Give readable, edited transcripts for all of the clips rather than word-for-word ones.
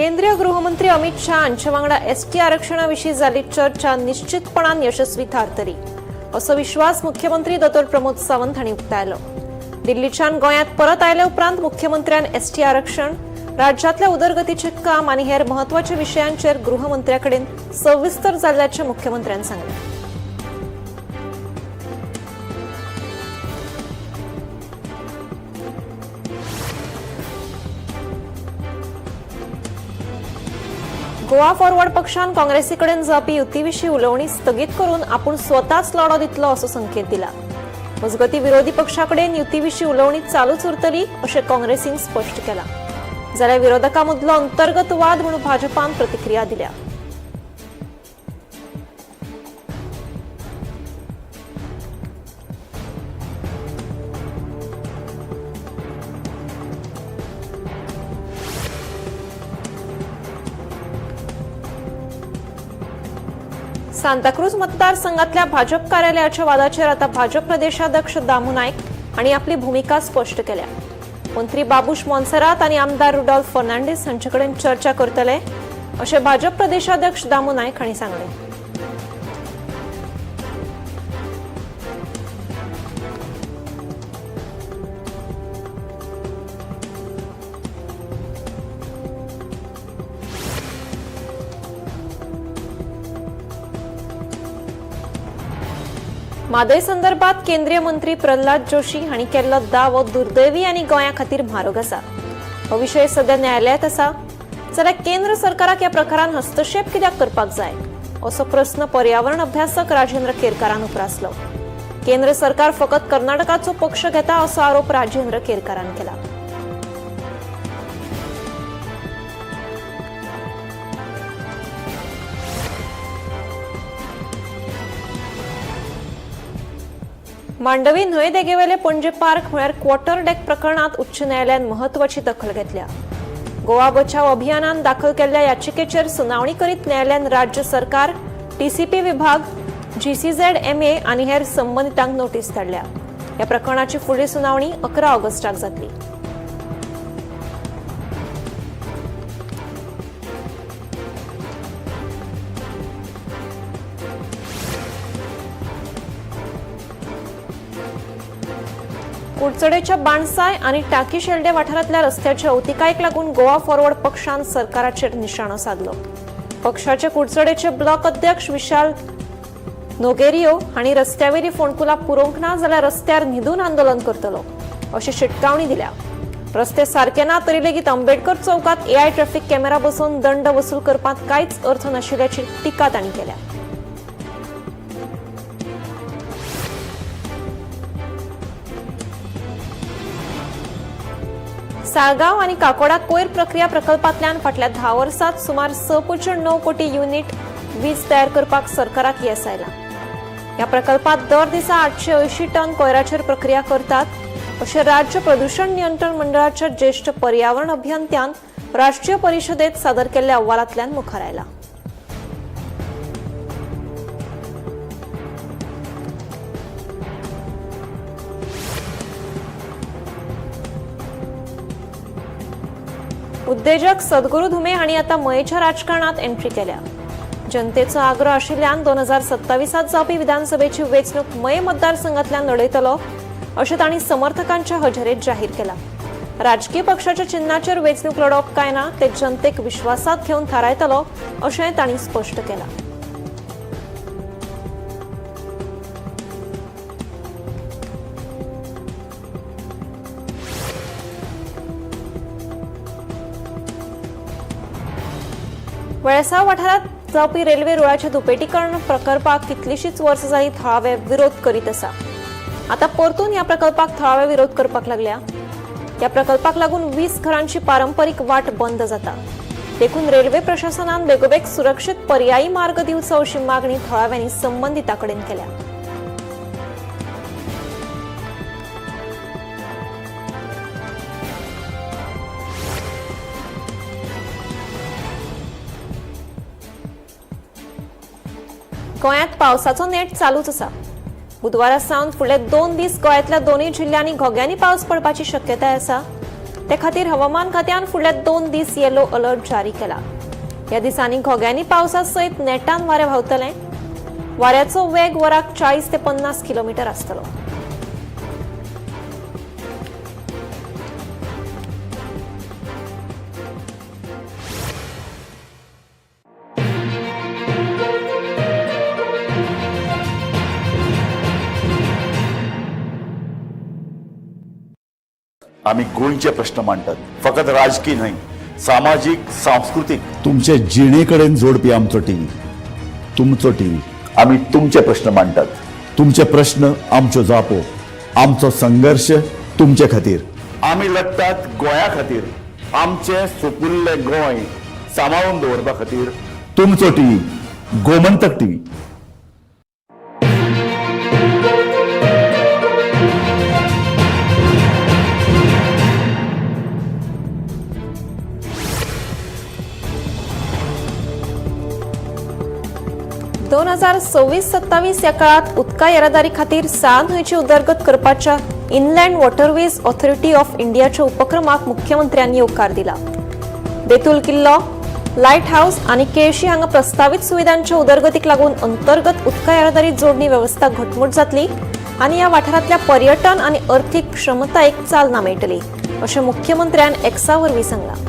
केंद्रीय गृहमंत्री अमित शाह हांचे वांगडा एसटी आरक्षणा विशीं जाल्ली चर्चा निश्चितपणान यशस्वी थारतली असो विश्वास मुख्यमंत्री दोतोर प्रमोद सावंत हांणी उक्तायलो. दिल्लीच्यान गोंयांत परत आयले उपरांत मुख्यमंत्र्यान एसटी आरक्षण, राज्यांतल्या उदरगतीचें काम आनी हेर म्हत्वाच्या विशयांचेर गृहमंत्र्या कडेन सविस्तर जाल्ल्याचें मुख्यमंत्र्यान सांगलें. गोवा फॉरवर्ड पक्षान काँग्रेसी कडेन जावपी युती विशीं उलोवणी स्थगीत करून आपूण स्वताच लढो दितलो असो संकेत दिला. मजगतीं, विरोधी पक्षा कडेन युती विशीं उलोवणी चालूच उरतली अशें काँग्रेसीन स्पश्ट केलां. जाल्यार विरोधकां मदलो अंतर्गत वाद म्हणून भाजपान प्रतिक्रिया दिल्या. सांताक्रूज मतदारसंघातल्या भाजप कार्यालयाच्या वादाचेर आता भाजप प्रदेशाध्यक्ष दामू नायक हांणी आपली भुमिका स्पश्ट केल्या. मंत्री बाबूश मोन्सेरात आनी आमदार रुडॉल्फ फर्नांडीस हांचे कडेन चर्चा करतले अशें भाजप प्रदेशाध्यक्ष दामू नायक हांणी सांगलें. म्हादय संदर्भात केंद्रीय मंत्री प्रल्हाद जोशी हांणी केल्लो दावो दुर्दैवी आनी गोंया खातीर म्हारग आसा. हो विशय सध्या न्यायालयांत आसा, जाल्यार केंद्र सरकाराक ह्या प्रकारान हस्तक्षेप कित्याक करपाक जाय असो प्रस्न पर्यावरण अभ्यासक राजेंद्र केरकारान उप्रासलो. केंद्र सरकार फकत कर्नाटकाचो पक्ष घेता असो आरोप राजेंद्र केरकारान केला. मांडवी न्हंय देगेवेले पणजे पार्क म्हळ्यार क्वॉर्टर डेक प्रकरणात उच्च न्यायालयान म्हत्वाची दखल घेतल्या. गोवा बचाव अभियानान दाखल केल्ल्या याचिकेचेर सुनावणी करीत न्यायालयान राज्य सरकार, टीसीपी विभाग, जीसीझेड एमए आनी हेर संबंदितांक नोटीस धाडल्या. ह्या प्रकरणाची फुडली सुनावणी 11 ऑगस्टाक जातली. कुडचडेच्या बाणसाय आनी टाकी शेल्डे वाठारांतल्या रस्त्याच्या अवतिकायेक लागून गोवा फॉरवर्ड पक्षान सरकाराचेर निशाणो सादलो. पक्षाचे कुडचडेचे ब्लॉक अध्यक्ष विशाल नोगेरियो हांणी रस्त्यावेली फोंडकुलां पुरोवंक ना जाल्यार रस्त्यार न्हिदून आंदोलन करतलो अशी शिटकावणी दिल्या. रस्ते सारके ना तरी लेगीत आंबेडकर चौकात एआय ट्रॅफिक कॅमेरा बसोवन दंड वसूल करपांत कांयच अर्थ नाशिल्ल्याची टिका तांणी केल्या. साळगांव आनी काकोडा कोयर प्रक्रिया प्रकल्पांतल्यान फाटल्या 10 वर्सांत सुमार 6.9 कोटी युनिट वीज तयार करपाक सरकाराक येस आयलां. ह्या प्रकल्पात दर दिसा 880 टन कोयराचेर प्रक्रिया करतात अशें राज्य प्रदूषण नियंत्रण मंडळाच्या ज्येष्ठ पर्यावरण अभियंत्यान राष्ट्रीय परिशदेत सादर केल्ल्या अहवालांतल्यान मुखार आयलां. उद्देजक सद्गुरू धुमे हांणी आता मयेच्या राजकारणात एंट्री केल्या. जनतेचो आग्रो आशिल्ल्यान 2027 जावपी विधानसभेची वेंचणूक मये मतदारसंघातल्यान लढयतलो अशें तांणी समर्थकांच्या हजेरेत जाहीर केला. राजकीय पक्षाच्या चिन्हाचेर वेंचणूक लढोवप काय ना ते जनतेक विश्वासात घेवन थारायतलो अशेंय तांणी स्पश्ट केलां. वेळसांव वाठारांत जावपी रेल्वे रुळाच्या दुपेटीकरण प्रकल्पाक कितलीशीच वर्सां जाली थळावे विरोध करीत आसा. आता परतून ह्या प्रकल्पाक थळावे विरोध करपाक लागल्या. ह्या प्रकल्पाक लागून 20 घरांची पारंपरीक वाट बंद जाता. देखून रेल्वे प्रशासनान बेगोबेग सुरक्षीत पर्यायी मार्ग दिवचो अशी मागणी थळाव्यांनी संबंदितां कडेन केल्या. गोंयांत पावसाचो नेट चालूच आसा. बुधवारा सावन फुडले 2 दीस गोंयांतल्या दोनूय जिल्ल्यांनी घोग्यांनी पावस पडपाची शक्यताय आसा. ते खातीर हवामान खात्यान फुडल्या 2 दीस येलो अलर्ट जारी केला. ह्या दिसांनी घोग्यांनी पावसा सयत नेटान वारें व्हांवतलें. वाऱ्याचो वेग वराक 40 ते 50 किलोमीटर आसतलो. आम्ही गोंयचे प्रश्न मांडटात, फकत राजकीय न्हय, सामाजीक, सांस्कृतीक, तुमचे जिणे कडेन जोडपी आमचो टीव्ही, तुमचो टीव्ही. आम्ही तुमचे प्रश्न मांडटात, तुमचे प्रश्न आमच्यो जापो, आमचो संघर्श तुमचे खातीर. आमी लढटात गोंया खातीर, आमचें सुपुल्लें गोंय सांबाळून दवरपा खातीर. तुमचो टीव्ही, गोमंतक टीव्ही. दोन हजार 26-27 ह्या काळात उदका येरादारी खातीर साळ न्हंयची उदरगत करपाच्या इनलँड वॉटरवेज ऑथॉरिटी ऑफ इंडियाच्या उपक्रमाक मुख्यमंत्र्यांनी येवकार दिला. बेतूल किल्लो, लायट हाऊस आनी केळशी हांगा प्रस्तावीत सुविधांच्या उदरगतीक लागून अंतर्गत उदका येरादारी जोडणी वेवस्था घटमूट जातली आनी ह्या वाठारांतल्या पर्यटन आनी अर्थीक क्षमतायेक चालना मेळटली अशें मुख्यमंत्र्यान एक्सा वरवीं सांगलां.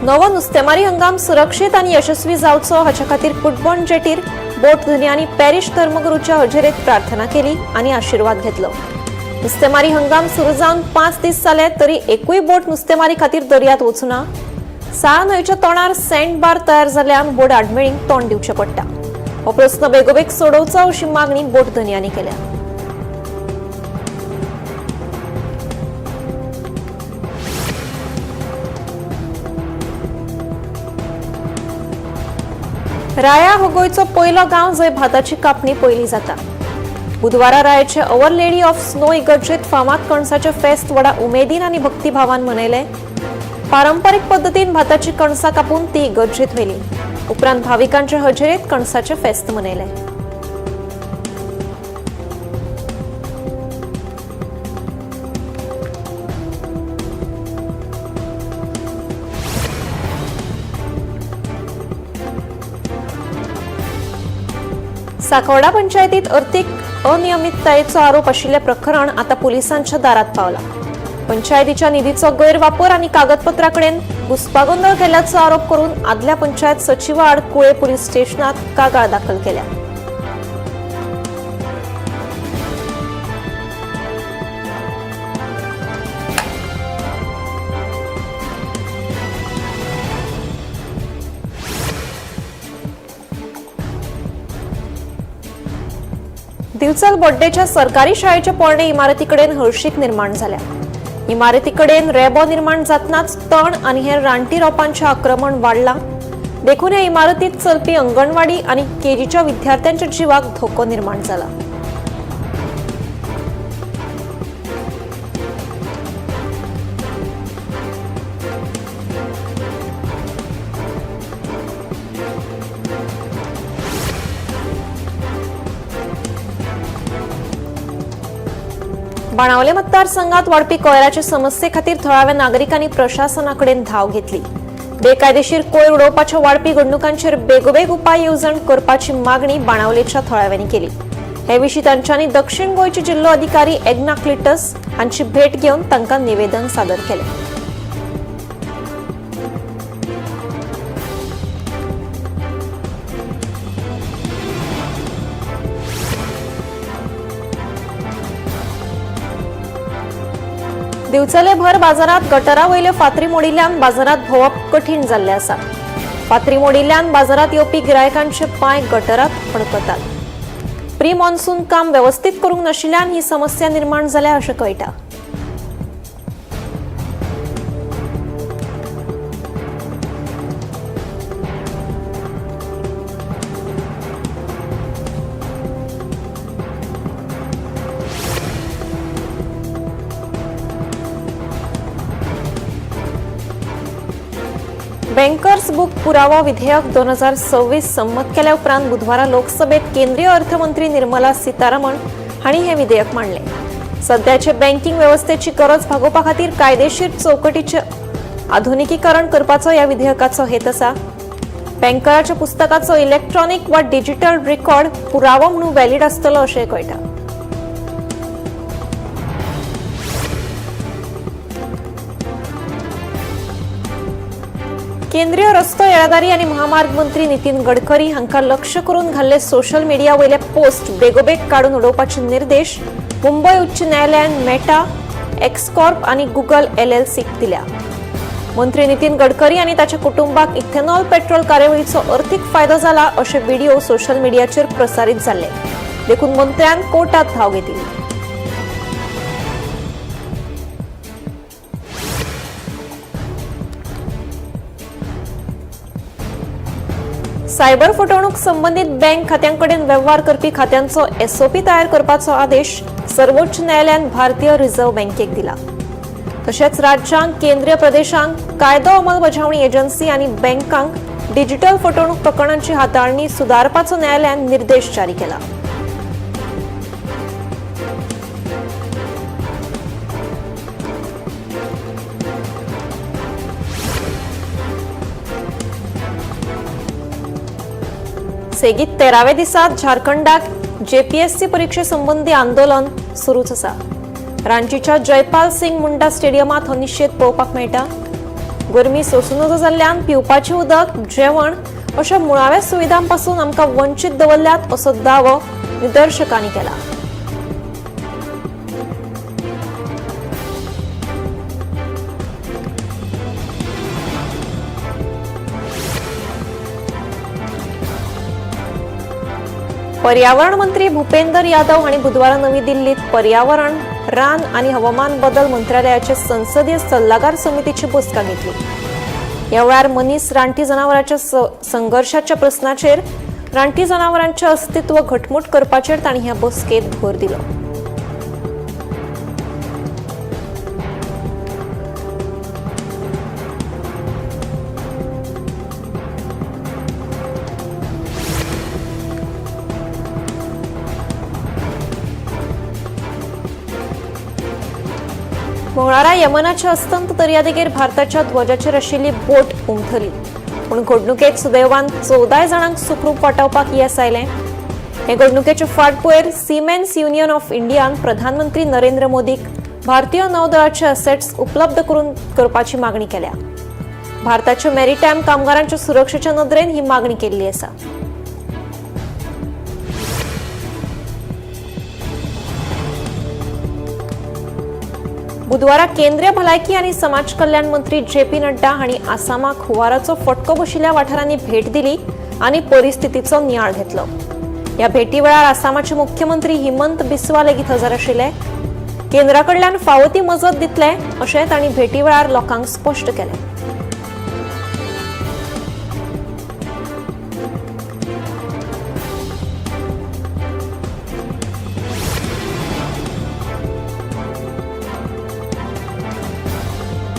नवो नुस्तेमारी हंगाम सुरक्षीत आनी यशस्वी जावचो हाचे खातीर कुटबण जेटीर बोट धनयांनी पॅरिश धर्मगुरूच्या हजेरेत प्रार्थना केली आनी आशिर्वाद घेतलो. नुस्तेमारी हंगाम सुरू जावन 5 दीस जाले तरी एकूय बोट नुस्तेमारी खातीर दर्यांत वचूना. साळ न्हंयच्या तोंडार सँड बार तयार जाल्ल्यान बोट आडमेळींक तोंड दिवचें पडटा. हो प्रस्न बेगोबेग सोडोवचो अशी मागणी बोट धनयांनी केल्या. राया हो गोंयचो पयलो गांव जंय भाताची कापणी पयली जाता. बुधवारा रायाचे our lady of snow इगर्जेत फामाद कणसाचे फेस्त व्हडा उमेदीन आनी भक्तिभावान मनयले. पारंपरीक पद्दतीन भाताची कणसां कापून ती इगर्जेत व्हेली. उपरांत भाविकांच्या हजेरेत कणसाचे फेस्त मनयले. साकोर्डा पंचायतीत अर्थीक अनियमिततायेचो आरोप आशिल्लें प्रकरण आतां पुलिसांच्या दारात पावलां. पंचायतीच्या निधीचो गैरवापर आनी कागदपत्रा कडेन घुस्पागोंदळ केल्ल्याचो आरोप करून आदल्या पंचायत सचिवा आड कुळे पुलीस स्टेशनात कागाळ दाखल केल्या. दिवचल बोड्डेच्या सरकारी शाळेच्या पोरणे इमारतीकडेन हळशीक निर्माण जाल्या. इमारतीकडेन रेबो निर्माण जातनाच तण आनी हेर रानटी रोपांचें आक्रमण वाडलां. देखून हे इमारतीत चलपी अंगणवाडी आनी केजीच्या विद्यार्थ्यांच्या जिवाक धोको निर्माण जाला. बाणावले मतदारसंघात वाडपी कोयराचे समस्ये खातीर थळाव्या नागरिकांनी प्रशासनाकडेन धाव घेतली. बेकायदेशीर कोयर उडोवपाच्या वाडपी घडणुकांचेर बेगोबेग उपाय येवजण करपाची मागणी बाणावलेच्या थळाव्यांनी केली. हे विशीं तांच्यांनी दक्षिण गोंयचे जिल्लो अधिकारी एग्ना क्लिटस हांची भेट घेवन तांकां निवेदन सादर केलें. दिवचले भर बाजारात गटरा वयल्यो फातरी मोडिल्ल्यान बाजारात भोंवप कठीण जाल्लें आसा. फातरी मोडिल्ल्यान बाजारात येवपी गिरायकांचे पांय गटरात अडकतात. प्री मॉन्सून काम वेवस्थीत करूंक नाशिल्ल्यान ही समस्या निर्माण जाल्या अशें कळटा. बँकर्स बुक पुरावो विधेयक 2026 संमत केल्या उपरांत बुधवारा लोकसभेत केंद्रीय अर्थमंत्री निर्मला सीतारामन हांणी हें विधेयक मांडलें. सद्याचे बँकिंग वेवस्थेची गरज भागोवपा खातीर कायदेशीर चौकटीचें आधुनिकीकरण करपाचो ह्या विधेयकाचो हेत आसा. बँकराच्या पुस्तकाचो इलेक्ट्रॉनिक वा डिजिटल रेकॉर्ड पुरावो म्हणून व्हॅलिड आसतलो अशें कळटा. केंद्रीय रस्तो येरादारी आनी महामार्ग मंत्री नितीन गडकरी हांकां लक्ष करून घाल्ले सोशल मिडिया वयले पोस्ट बेगोबेग काडून उडोवपाचे निर्देश मुंबय उच्च न्यायालयान मेटा, एक्सकॉर्प आनी गुगल एलएलसीक दिल्या. मंत्री नितीन गडकरी आनी ताच्या कुटुंबाक इथेनॉल पेट्रोल कार्यावळीचो अर्थीक फायदो जाला अशे व्हिडिओ सोशल मिडियाचेर प्रसारीत जाल्ले, देखून मंत्र्यान कोर्टात धांव घेतिल्ली. सायबर फटवणूक संबंदीत बँक खात्यांकडेन वेव्हार करपी खात्यांचो एसओपी तयार करपाचो आदेश सर्वोच्च न्यायालयान भारतीय रिझर्व्ह बँकेक दिला. तशेंच राज्यांक, केंद्रीय प्रदेशांक, कायदो अंमलबजावणी एजन्सी आनी बँकांक डिजिटल फटवणूक प्रकरणांची हाताळणी सुदारपाचो न्यायालयान निर्देश जारी केला. सेगीत 13व्या दिसा झारखंडाक जेपीएससी परिक्षे संबंदी आंदोलन सुरूच आसा. रांचीच्या जयपाल सिंग मुंडा स्टेडियमांत हो निशेध पळोवपाक मेळटा. गरमी सोसूं नजो जाल्ल्यान पिवपाचें उदक, जेवण अशा मुळाव्या सुविधां पासून आमकां वंचीत दवरल्यात असो दावो निदर्शकांनी केला. पर्यावरण मंत्री भूपेंदर यादव हांणी बुधवारा नवी दिल्लीत पर्यावरण, रान आनी हवामान बदल मंत्रालयाचे संसदीय सल्लागार समितीची बसका घेतली. ह्या वेळार मनीस रानटी जनावरांच्या संघर्शाच्या प्रस्नाचेर रानटी जनावरांचें अस्तित्व घटमूट करपाचेर तांणी ह्या बसकेंत भर दिलो. मंगळारा यमनाच्या अस्तंत दर्यादेगेर भारताच्या ध्वजाचेर आशिल्ली बोट उमथली, पूण घडणुकेत सुदैवान 14 जाणांक सुखरूप वाटावपाक येस आयलें. हे घडणुकेचे फाटभुंयेर सीमेन्स युनियन ऑफ इंडियान प्रधानमंत्री नरेंद्र मोदीक भारतीय नौदळाचे असेट्स उपलब्ध करून करपाची मागणी केल्या. भारताच्या मॅरिटायम कामगारांच्या सुरक्षेच्या नदरेन ही मागणी केल्ली आसा. बुधवारा केंद्रीय भलायकी आनी समाज कल्याण मंत्री जे पी नड्डा हांणी आसामाक हुंवाराचो फटको बशिल्ल्या वाठारांनी भेट दिली आनी परिस्थितीचो नियाळ घेतलो. ह्या भेटी वेळार आसामाचे मुख्यमंत्री हिमंत बिस्वा लेगीत हजर आशिल्ले. केंद्रा कडल्यान फावो ती मजत दितले अशें तांणी भेटी वेळार लोकांक स्पश्ट केलें.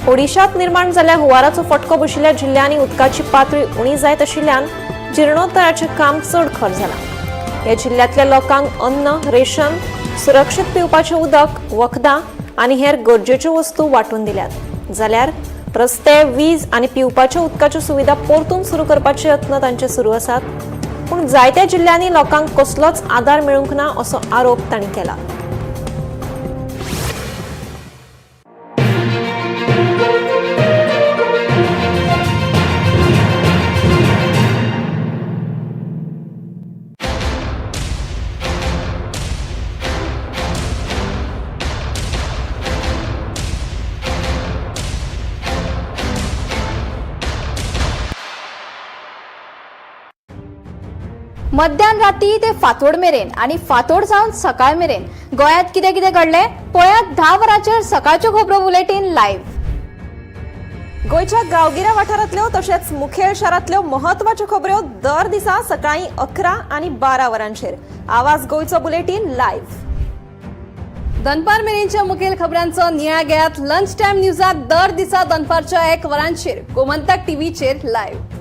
ओडिशात निर्माण जाल्ल्या हुंवाराचो फटको बशिल्ल्या जिल्ल्यांनी उदकाची पातळी उणी जायत आशिल्ल्यान जिर्णोद्धाराचें काम चड खर जालां. ह्या जिल्ल्यांतल्या लोकांक अन्न, रेशन, सुरक्षीत पिवपाचें उदक, वखदां आनी हेर गरजेच्यो वस्तू वांटून दिल्यात, जाल्यार रस्ते, वीज आनी पिवपाच्या उदकाच्यो सुविधा परतून सुरू करपाचे यत्न तांचे सुरू आसात. पूण जायत्या जिल्ल्यांनी लोकांक कसलोच आदार मेळूंक ना असो आरोप तांणी केला. मध्यान राती ते फांतोड मेरेन आनी फांतोड जावन सकाळ मेरेन गोंयांत कितें कितें घडलें पळयात 10 वरांचेर सकाळच्यो खबरो बुलेटीन लायव्ह. गोंयच्या गांवगिऱ्या वाठारांतल्यो तशेंच मुखेल शारांतल्यो म्हत्वाच्यो खबऱ्यो दर दिसा सकाळीं 11 आनी 12 वरांचेर आवाज गोंयचो बुलेटीन लायव्ह. दनपार मेरेनच्या मुखेल खबरांचो नियाळ घेयात लंच टायम न्यूजात दर दिसा दनपारच्या 1 वरांचेर गोमंतक टीव्हीचेर लायव्ह.